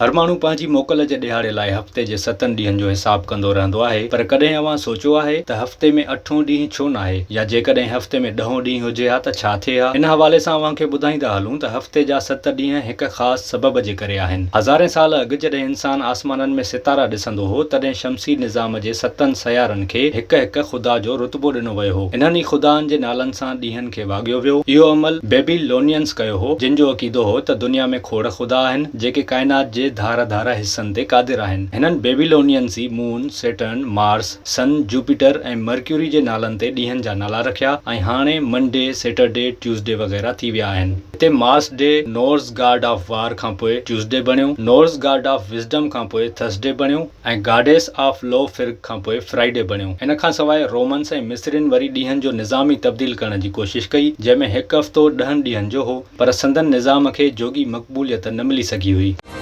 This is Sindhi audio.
هر ماڻهو پنهنجي موڪل جي ڏهاڙي لاء هفتي جي ستن ڏينهن جو حساب ڪندو رهندو آهي، پر ڪڏهن اوهان سوچيو آهي ته هفتي ۾ اٺون ڏينهن ڇو ناهي؟ يا جيڪڏهن هفتي ۾ ڏهون ڏينهن هجي ها ته ڇا ٿئي ها؟ ان حوالي سان اوهان کي ٻڌائيندا هلون ته هفتي جا ست ڏينهن هڪ خاص سبب جي ڪري آهن. هزارين سال اڳ جڏهن انسان آسمانن ۾ ستارا ڏسندو هو، تڏهن شمسي نظام جي ستن سيارن کي هڪ هڪ خدا جو رتبو ڏنو ويو هو. انهن ئي خدائن جي نالن سان ڏينهن کي واڳيو ويو. اهو عمل بيبي لونينس ڪيو هو، جن جو عقيدو هو ته دنيا ۾ کوڙ خدا آهن، جيڪي ڪائنات جي ڌار ڌار حصن تي قادر آهن. هنن بيبيلونينس ئي Moon, Saturn, Mars, Sun, Jupiter ۽ Mercury جي نالن تي ڏينهن جا نالا رکيا ۽ هاڻي منڊي، سيٽرڊي، ٽيوزڊي وغيره ٿي ويا آهن. هتي Mars day, Norse god of war کان پوء ٽيوزڊي بڻيو، نورس گاڊ آف وزڊم کان پوء ٿرسڊي بڻيو ۽ گاڊيس آف لو فرگ کان پوء فرائيڊي بڻيو. ان کان سواء رومنس ۽ مصرين وري ڏينهن جو نظام ئي تبديل ڪرڻ جي ڪوشش ڪئي، جنهن ۾ هڪ هفتو ڏهن ڏينهن جو هو. پر سندن نظام کي جوڳي مقبوليت نه ملي سگهي هئي.